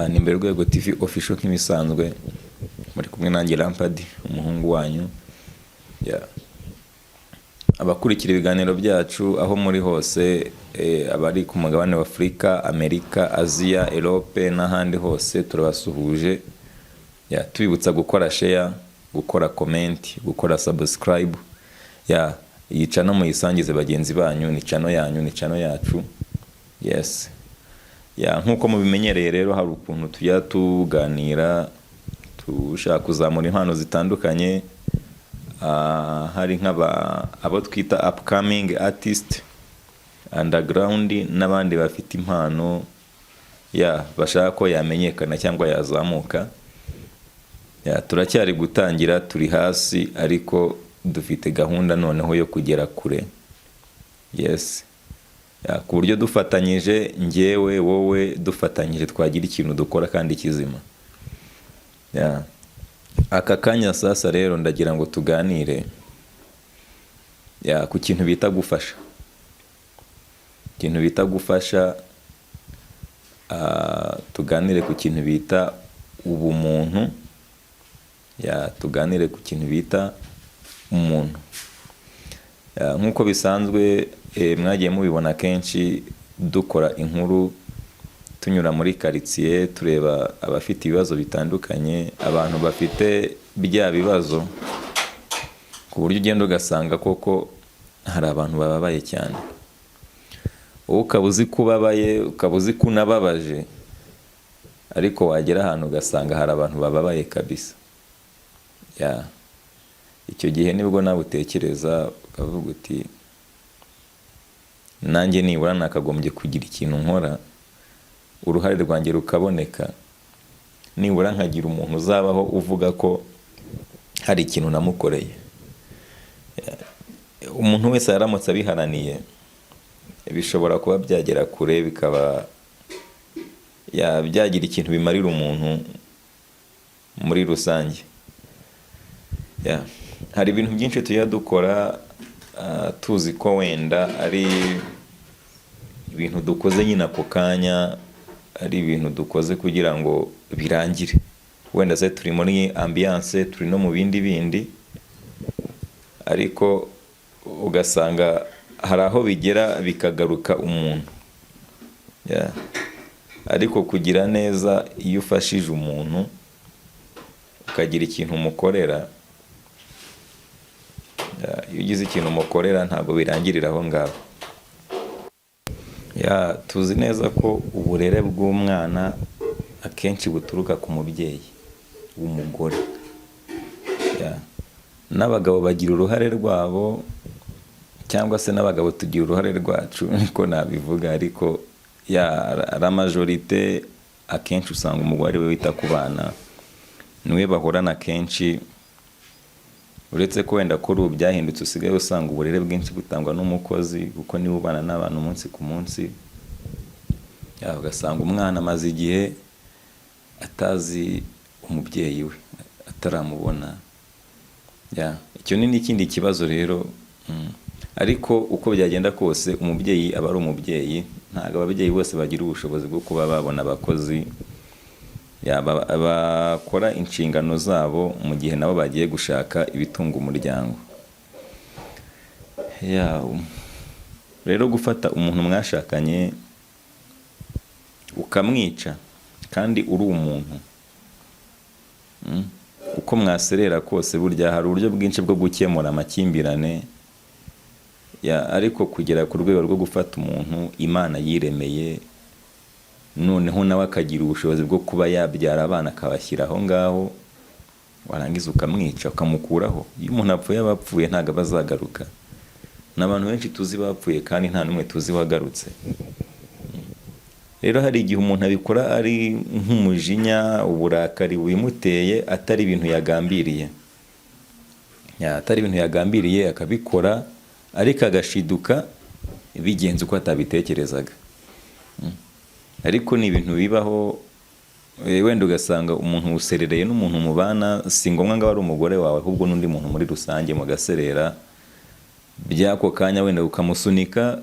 Ya, ni Imbere Rwego TV Official nk'ibisanzwe, muri kumwe nanjye Lampard, umuhungu wanyu. Ya. Abakurikira ibiganiro byacu aho muri hose, abari ku mugabane wa Afurika, Amerika, Aziya, Europe n'ahandi hose, turabasuhuje. Ya, tubibutsa gukora share, gukora comment, gukora subscribe. Ya, iyi channel muyisangize bagenzi banyu, ni channel yanyu, ni channel yacu. Yes. Ya, nk'uko mubimenyereye rero, hari ukuntu tujya tuganira dushaka kuzamura impano zitandukanye. Hari nk'aba abo twita upcoming artist, underground n'abandi bafite impano, ya, bashaka ko yamenyekana cyangwa yazamuka. Ya, turacyari gutangira, turi hasi, ariko dufite gahunda noneho yo kugera kure. Yes. Ya, ku buryo dufatanyije, njyewe, wowe, dufatanyije twagira ikintu dukora kandi kizima. Ya. Aka kanya sasa rero ndagira ngo tuganire, ya, ku kintu bita gufasha. Ikintu bita gufasha, tuganire ku kintu bita ubumuntu, ya, tuganire ku kintu bita umuntu. Ya, nk'uko bisanzwe, mwagiye mubibona kenshi dukora inkuru tunyura muri karitsiye, tureba abafite ibibazo bitandukanye, abantu bafite bya bibazo, ku buryo ugenda ugasanga koko hari abantu bababaye cyane. Wowe ukaba uzi ko ubabaye, ukaba uzi ko unababaje, ariko wagera ahantu ugasanga hari abantu bababaye kabisa. Ya, icyo gihe nibwo nawe utekereza ukavuga uti: "Nanjye nibura nakagombye kugira ikintu nkora, uruhare rwanjye rukaboneka, nibura nkagira umuntu uzabaho uvuga ko hari ikintu namukoreye." Umuntu wese yaramutse abiharaniye, bishobora kuba byagera kure, bikaba byagira ikintu bimarira umuntu muri rusange. Ya. Hari ibintu byinshi tujya dukora, tuzi ko wenda ari ibintu dukoze nyine ako kanya, ari ibintu dukoze kugira ngo birangire. Wenda se turi muri ambiance, turi no mu bindi bindi, ariko ugasanga hari aho bigera bikagaruka umuntu. Ya. Ariko kugira neza, iyo ufashije umuntu, ukagira ikintu umukorera, ya, iyo ugize ikintu umukorera ntabwo birangirira aho ngaho. Ya, tuzi neza ko uburere bw'umwana akenshi buturuka ku mubyeyi w'umugore. Ya. N'abagabo bagira uruhare rwabo, cyangwa se n'abagabo tugira uruhare rwacu, niko nabivuga, ariko ya, la majorité akenshi usanga umugore ari we wita ku bana, niwe bahorana kenshi, uretse ko wenda kuri ubu byahindutse, usigaye usanga uburere bwinshi butangwa n'umukozi, kuko niwe ubana n'abantu umunsi ku munsi. Ya, ugasanga umwana amaze igihe atazi umubyeyi we, ataramubona. Ya, icyo ni n'ikindi kibazo rero. Ariko uko byagenda kose, umubyeyi aba ari umubyeyi. Ntabwo ababyeyi bose bagira ubushobozi bwo kuba babona abakozi, ya, bakora inshingano zabo mu gihe nabo bagiye gushaka ibitunga umuryango. Ya, rero gufata umuntu mwashakanye ukamwica kandi uri umuntu, uko mwaserera kose, burya hari uburyo bwinshi bwo gukemura amakimbirane. Ya, ariko kugera ku rwego rwo gufata umuntu Imana yiremeye, noneho nawe akagira ubushobozi bwo kuba yabyara abana akabashyira aho ngaho, warangiza ukamwica, ukamukuraho. Iyo umuntu apfuye aba apfuye, ntabwo aba azagaruka. Ni abantu benshi tuzi bapfuye kandi nta n'umwe tuzi wagarutse. Rero hari igihe umuntu abikora ari nk'umujinya, uburakari bubimuteye, atari ibintu yagambiriye. Ya, atari ibintu yagambiriye akabikora, ariko agashiduka bigenze uko atabitekerezaga. Ariko ni ibintu bibaho, wenda ugasanga umuntu userereye n'umuntu mubana, si ngombwa ngo abe ari umugore wawe, ahubwo n'undi muntu muri rusange mugaserera by'ako kanya, wenda ukamusunika,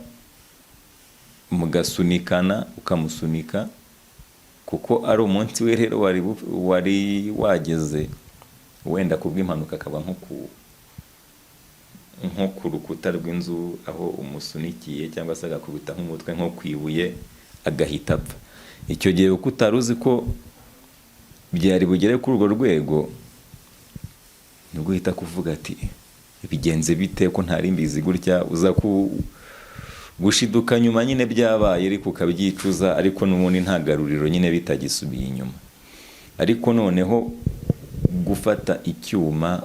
mugasunikana, ukamusunika. Kuko ari umunsi we rero wari wageze, wenda kubw'impanuka akaba nko ku rukuta rw'inzu aho umusunikiye, cyangwa se agakubita nk'umutwe nko ku ibuye agahita apfa. Icyo gihe kuko utari uzi ko byari bugere kuri urwo rwego, nibwo uhita kuvuga ati: "Bigenze bite ko ntari mbizi gutya?" Uza ku gushiduka nyuma nyine byabaye, ariko ukabyicuza, ariko n'ubundi nta garuriro nyine, bitagisubiye inyuma. Ariko noneho gufata icyuma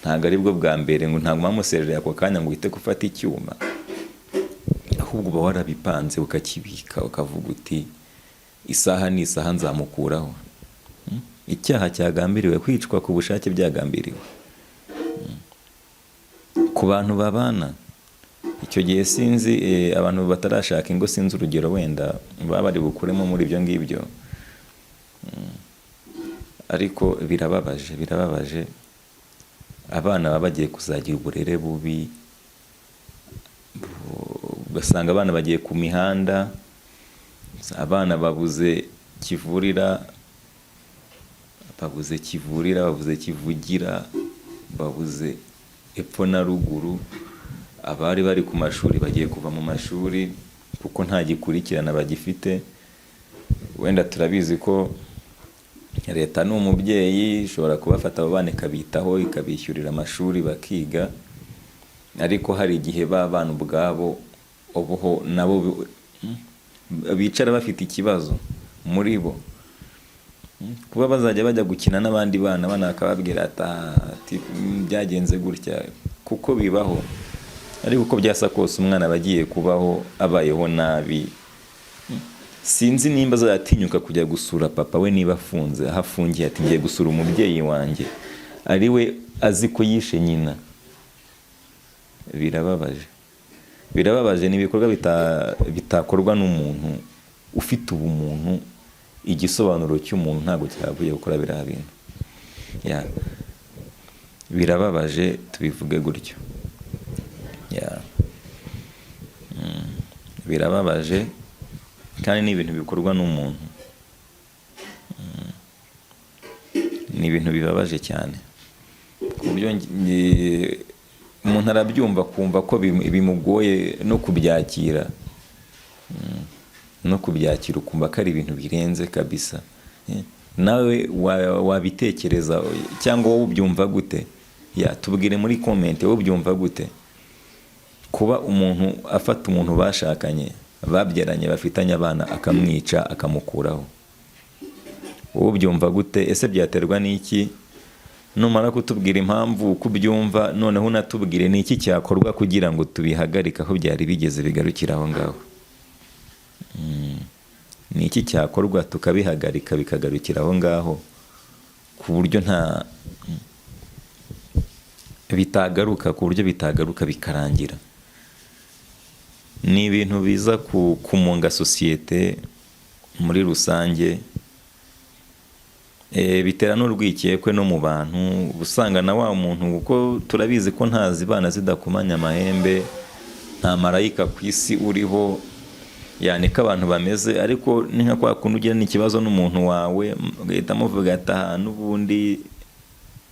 ntabwo aribwo bwa mbere, ngo ntabwo bamuserereye ako kanya ngo uhite gufata icyuma, ahubwo uba warabipanze ukakibika, ukavuga uti: "Isaha ni isaha nzamukuraho." Icyaha cyagambiriwe, kwicwa ku bushake byagambiriwe. Ku bantu babana icyo gihe, sinzi, abantu batarashaka ingo, sinzi urugero wenda baba bari bukuremo muri ibyo ngibyo. Ariko birababaje, birababaje. Abana baba bagiye kuzagira uburere bubi, ugasanga abana bagiye ku mihanda, abana babuze kivurira, babuze kivurira, babuze kivugira, babuze epfo na ruguru. Abari bari ku mashuri bagiye kuva mu mashuri kuko nta gikurikirana bagifite. Wenda turabizi ko leta ni umubyeyi, ishobora kubafata abo bana ikabitaho, ikabishyurira amashuri bakiga, ariko hari igihe ba bana ubwabo ubuho nabo bicara bafite ikibazo muri bo, kuba bazajya bajya gukina n'abandi bana, abana bakababwira ati: "Byagenze gutya," kuko bibaho. Ariko uko byasa kose, umwana aba agiye kubaho abayeho nabi. Sinzi nimba azatinyuka kujya gusura papa we niba afunze aho afungiye, ati: "Ngiye gusura umubyeyi wanjye," ari we azi ko yishe nyina. Birababaje, birababaje. Ni ibikorwa bitakorwa n'umuntu ufite ubumuntu. Igisobanuro cy'umuntu ntabwo cyavuye gukora biriya bintu. Ya, birababaje, tubivuge gutyo. Ya. Birababaje kandi ni ibintu bikorwa n'umuntu. Ni ibintu bibabaje cyane ku buryo umuntu arabyumva akumva ko bimugoye no kubyakira. No kubyakira ukumva ko ari ibintu birenze kabisa. Nawe wabitekereza cyangwa wowe ubyumva gute? Ya, tubwire muri comment, wowe ubyumva gute kuba umuntu afata umuntu bashakanye, babyaranye, bafitanye abana, akamwica, akamukuraho? Wowe ubyumva gute? Ese byaterwa n'iki? Numara kutubwira impamvu uko ubyumva, noneho unatubwire ni iki cyakorwa kugira ngo tubihagarike aho byari bigeze, bigarukire aho ngaho. Ni iki cyakorwa tukabihagarika bikagarukira aho ngaho, ku buryo nta bitagaruka, ku buryo bitagaruka bikarangira? Ni ibintu biza kumunga sosiyete muri rusange. Bitera n'urwikekwe no mu bantu, usanga na wa muntu, kuko turabizi ko nta zibana zidakomanya amahembe, nta marayika ku isi uriho, yani ko abantu bameze. Ariko ni nka kwa kundi ugirana ikibazo n'umuntu wawe, ugahita muvuga ati: "Aha n'ubundi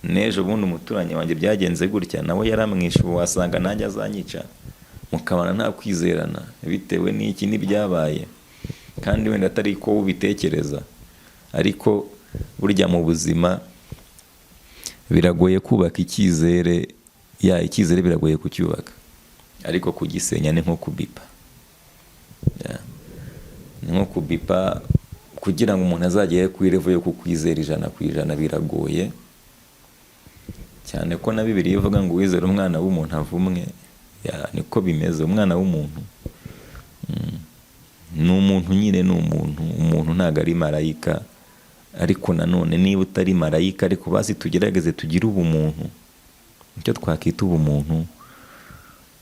n'ejo bundi umuturanyi wanjye byagenze gutya, nawe yaramwishe, ubu wasanga nanjye azanyica." Mukabana nta kwizerana bitewe n'iki? N'ibyabaye, kandi wenda atari ko ubitekereza. Ariko burya mu buzima biragoye kubaka icyizere. Ya, icyizere biragoye kucyubaka, ariko kugisenya ni nko kubipa. Ya. Ni nko kubipa. Kugira ngo umuntu azagere ku i level yo kukwizera 100% biragoye cyane, ko na Bibiliya ivuga ngo: "Uwizera umwana w'umuntu avumwe." Ya, niko bimeze. Umwana w'umuntu ni umuntu nyine, ni umuntu. Umuntu ntabwo ari marayika, ariko nanone niba utari marayika, ariko basi tugerageze tugire ubumuntu, icyo twakita ubumuntu.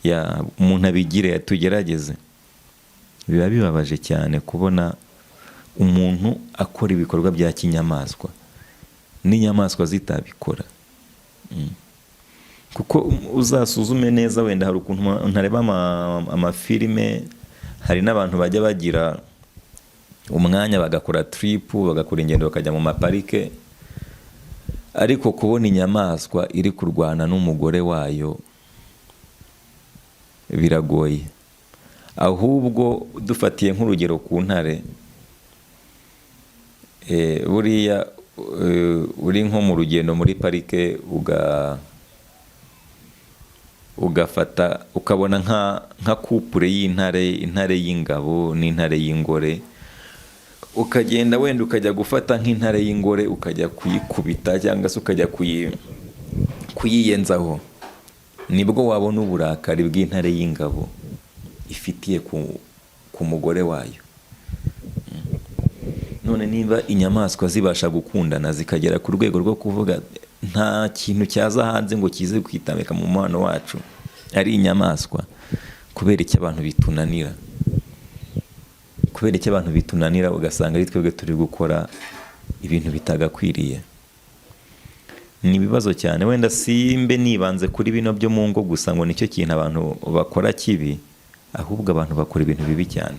Ya, umuntu abigire, tugerageze. Biba bibabaje cyane kubona umuntu akora ibikorwa bya kinyamaswa, n'inyamaswa zitabikora. Kuko uzasuzume neza, wenda hari ukuntu ntareba amafilime, hari n'abantu bajya bagira umwanya bagakora trip, bagakora ingendo, bakajya mu maparike. Ariko kubona inyamaswa iri kurwana n'umugore wayo biragoye. Ahubwo dufatiye nk'urugero ku ntare, buriya uri nko mu rugendo muri parike, ugafata ukabona nka couple y'intare, intare y'ingabo n'intare y'ingore, ukagenda wenda ukajya gufata nk'intare y'ingore, ukajya kuyikubita cyangwa se ukajya kuyiyenzaho, nibwo wabona uburakari bw'intare y'ingabo ifitiye ku mugore wayo. None niba inyamaswa zibasha gukundana zikagera ku rwego rwo kuvuga nta kintu cyaza hanze ngo kize kwitambika mu mubano wacu, ari inyamaswa, kubera icyo abantu bitunanira? Kubera icyo abantu bitunanira, ugasanga ari twebwe turi gukora ibintu bitagakwiriye? Ni ibibazo cyane. Wenda simbe nibanze kuri bino byo mu ngo gusa ngo nicyo kintu abantu bakora kibi, ahubwo abantu bakora ibintu bibi cyane.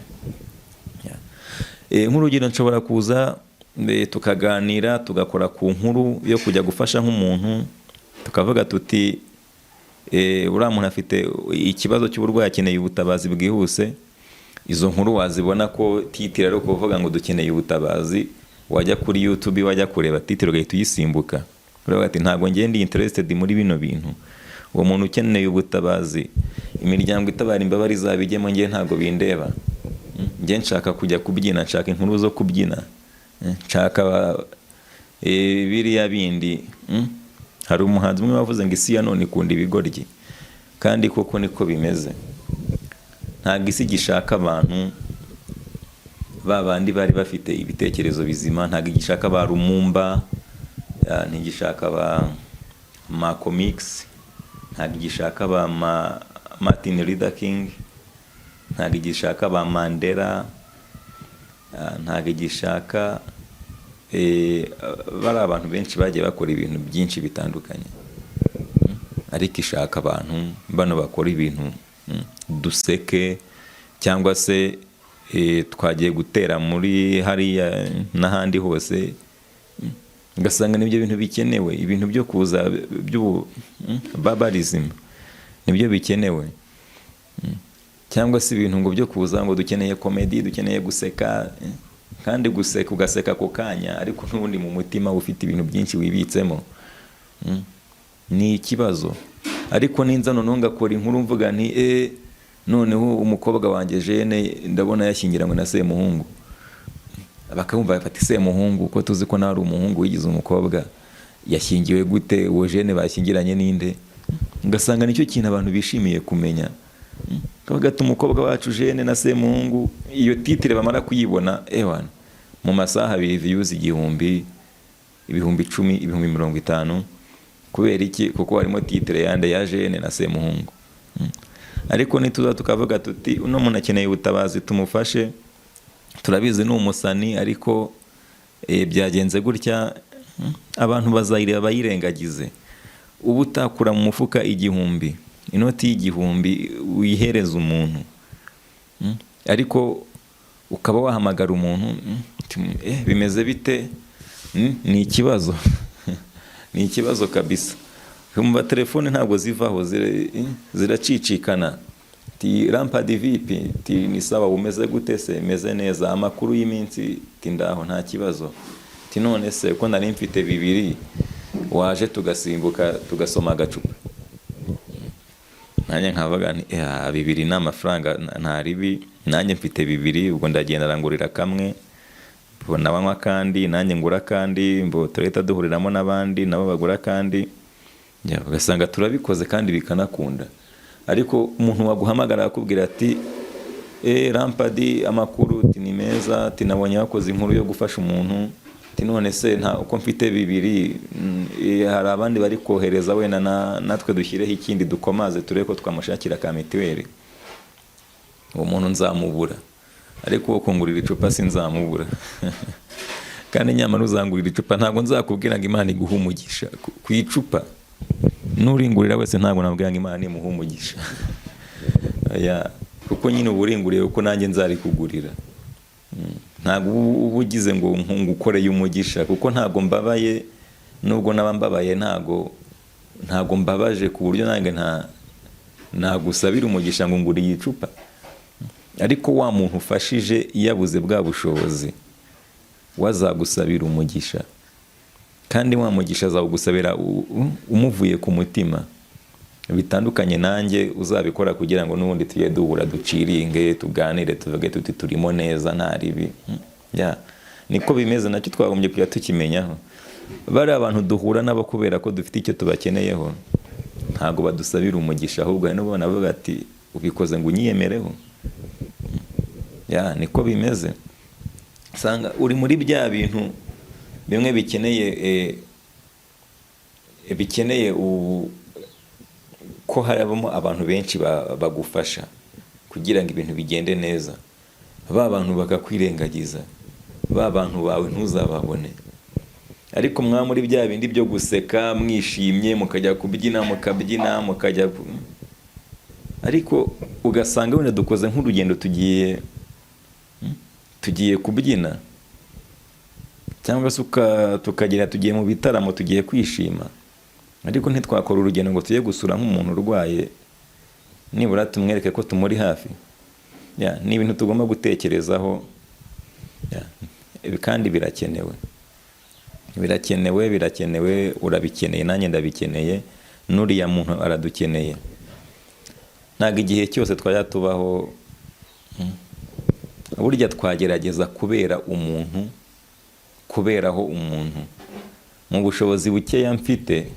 Nk'urugero nshobora kuza, tukaganira, tugakora ku nkuru yo kujya gufasha nk'umuntu, tukavuga tuti uriya muntu afite ikibazo cy'uburwayi, akeneye ubutabazi bwihuse. Izo nkuru wazibona ko titre ari ukuvuga ngo dukeneye ubutabazi, wajya kuri YouTube, wajya kureba titre ugahita uyisimbuka. Uravuga ati ntabwo ngiye ndi interested muri bino bintu. Uwo muntu ukeneye ubutabazi, imiryango itabara imbabare izabijyemo, ngiye ntabwo bindeba. Njye nshaka kujya kubyina, nshaka inkuru zo kubyina, nshaka biriya bindi. Hari umuhanzi umwe wavuze ngo isi ya none ikunda ibigoryi, kandi koko niko bimeze. Ntabwo isi igishaka abantu ba bandi bari bafite ibitekerezo bizima, ntabwo igishaka ba Lumumba, ntigishaka ba Malcolm X, ntabwo igishaka ba Martin Luther King, ntabwo igishaka ba Mandela, ntabwo igishaka bari abantu benshi bagiye bakora ibintu byinshi bitandukanye. Ariko ishaka abantu bano bakora ibintu duseke, cyangwa se twagiye gutera muri hariya n'ahandi hose, ugasanga nibyo bintu bikenewe. Ibintu byo kuza by'ubu barbarism nibyo bikenewe, cyangwa se ibintu ngo byo kuza ngo dukeneye comedy, dukeneye guseka, kandi guseka ugaseka ako kanya, ariko n'ubundi mu mutima ufite ibintu byinshi wibitsemo. Ni ikibazo. Ariko ninza noneho ngakora inkuru mvuga nti noneho umukobwa wanjye Jene ndabona yashyingiranywe na Semuhungu, bakamumva bati Semuhungu ko tuzi ko nawe ari umuhungu wigize umukobwa, yashyingiwe gute? Uwo Jene bashyingiranye ninde? Ugasanga nicyo kintu abantu bishimiye kumenya. Kavuga ati umukobwa wacu Jene na Semuhungu. Iyo titre bamara kuyibona, ewana, mu masaha 2 views 1000, 10,000, 50,000. Kubera iki? Kuko harimo titre yande? Ya Jene na Semuhungu. Ariko nituza tukavuga tuti uno muntu akeneye ubutabazi, tumufashe, turabizi ni umusani, ariko byagenze gutya, abantu bazayireba bayirengagize. Uba utakura mu mufuka 1000, inoti y'1000 wihereza umuntu, ariko ukaba wahamagara umuntu, uti, bimeze bite? Ni ikibazo, ni ikibazo kabisa. Umva, telefone ntabwo zivaho, ziracicikana. Ti Rampadi, vipi? Ti ni sawa, umeze gute se? Meze neza, amakuru y'iminsi? Ti ndaho, nta kibazo. Ti none se ko nari mfite 2, waje tugasimbuka tugasoma agacupa? Nanjye nkavuga nti 2 ni amafaranga, nta ribi, nanjye mfite 2. Ubwo ndagenda arangurira kamwe, mbona banywa kandi nanjye ngura kandi, mbo turahita duhuriramo n'abandi nabo bagura kandi. Ya, ugasanga turabikoze kandi bikanakunda. Ariko umuntu waguhamagara akakubwira ati Rampadi, amakuru? Ati ni meza. Ati nabonye wakoze inkuru yo gufasha umuntu. Ati none se nta uko mfite 2, hari abandi bari kohereza, wenda natwe dushyireho ikindi dukomaze, turebe ko twamushakira ka mituweli. Uwo muntu nzamubura, ariko uwo kungurira icupa sinzamubura. Kandi nyamara uzangurira icupa ntabwo nzakubwira ngo Imana iguhe umugisha ku icupa. N'uringurira wese ntabwo nabwira ngo Imana imuhe umugisha. Oya, kuko nyine uba uringuriye kuko nanjye nzarikugurira. Ntabwo uba ugize ngo ngukoreye umugisha, kuko ntabwo mbabaye. Nubwo naba mbabaye, ntabwo mbabaje ku buryo nanjye nta nagusabira umugisha ngo nguriye icupa. Ariko wa muntu ufashije yabuze bwa bushobozi, wazagusabira umugisha, kandi wa mugisha azawugusabira umuvuye ku mutima, bitandukanye nanjye uzabikora kugira ngo n'ubundi tujye duhura, duciringe, tuganire, tuvuge tuti turimo neza, nta ribi. Ya, niko bimeze. Nacyo twagombye kujya tukimenyaho. Bariya abantu duhura nabo kubera ko dufite icyo tubakeneyeho, ntabwo badusabira umugisha, ahubwo hari n'ubwo banavuga ati ubikoze ngo unyiyemereho. Ya, niko bimeze. Usanga uri muri bya bintu bimwe bikeneye ko harabamo abantu benshi bagufasha kugira ngo ibintu bigende neza, ba bantu bakakwirengagiza, ba bantu bawe ntuzababone. Ariko mwa muri bya bindi byo guseka mwishimye, mukajya kubyina, mukabyina, mukajya ariko ugasanga wenda dukoze nk'urugendo, tugiye kubyina, cyangwa se tukagera tugiye mu bitaramo, tugiye kwishima, ariko ntitwakora urugendo ngo tujye gusura nk'umuntu urwaye, nibura tumwereke ko tumuri hafi. Ya, ni ibintu tugomba gutekerezaho. Ya, ibi kandi birakenewe, birakenewe, birakenewe. Urabikeneye, nanjye ndabikeneye, n'uriya muntu aradukeneye. Ntabwo igihe cyose twajya tubaho. Burya twagerageza kubera umuntu, kuberaho umuntu mu bushobozi bukeya mfite,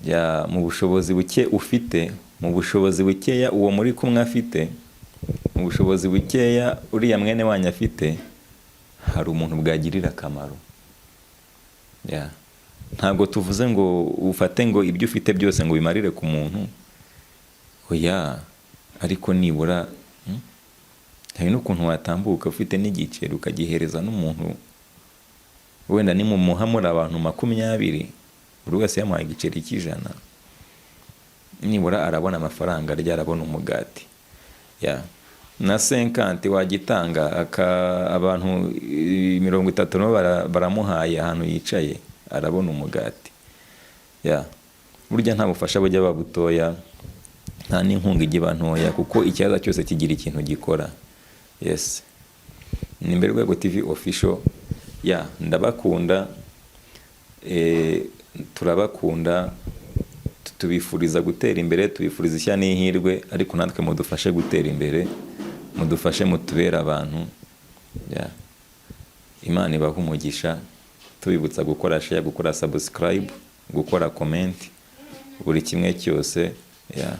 ya, mu bushobozi buke ufite, mu bushobozi bukeya uwo muri kumwe afite, mu bushobozi bukeya uriya mwene wanyu afite, hari umuntu bwagirira akamaro. Ya. Ntabwo tuvuze ngo ufate ngo ibyo ufite byose ngo bimarire ku muntu, oya. Ariko nibura, hari n'ukuntu watambuka ufite n'igiceri ukagihereza n'umuntu, wenda nimumuha muri abantu 20, buri wese yamuhaye igiceri cy'100, nibura arabona amafaranga arya, arabona umugati. Ya, na 50 wagitanga, abantu 30 nabo baramuhaye, ahantu yicaye arabona umugati. Ya, burya nta bufasha bujya buba butoya, nta n'inkunga ijya iba ntoya, kuko ikibazo cyose kigira ikintu gikora. Yes, ni Imbere Rwego TV Official. Ya, ndabakunda, turabakunda, tubifuriza gutera imbere, tubifuriza ishya n'ihirwe, ariko natwe mudufashe gutera imbere, mudufashe, mutubere abantu. Ya. Imana ibahe umugisha. Tubibutsa gukora share, gukora subscribe, gukora comment, buri kimwe cyose. Ya.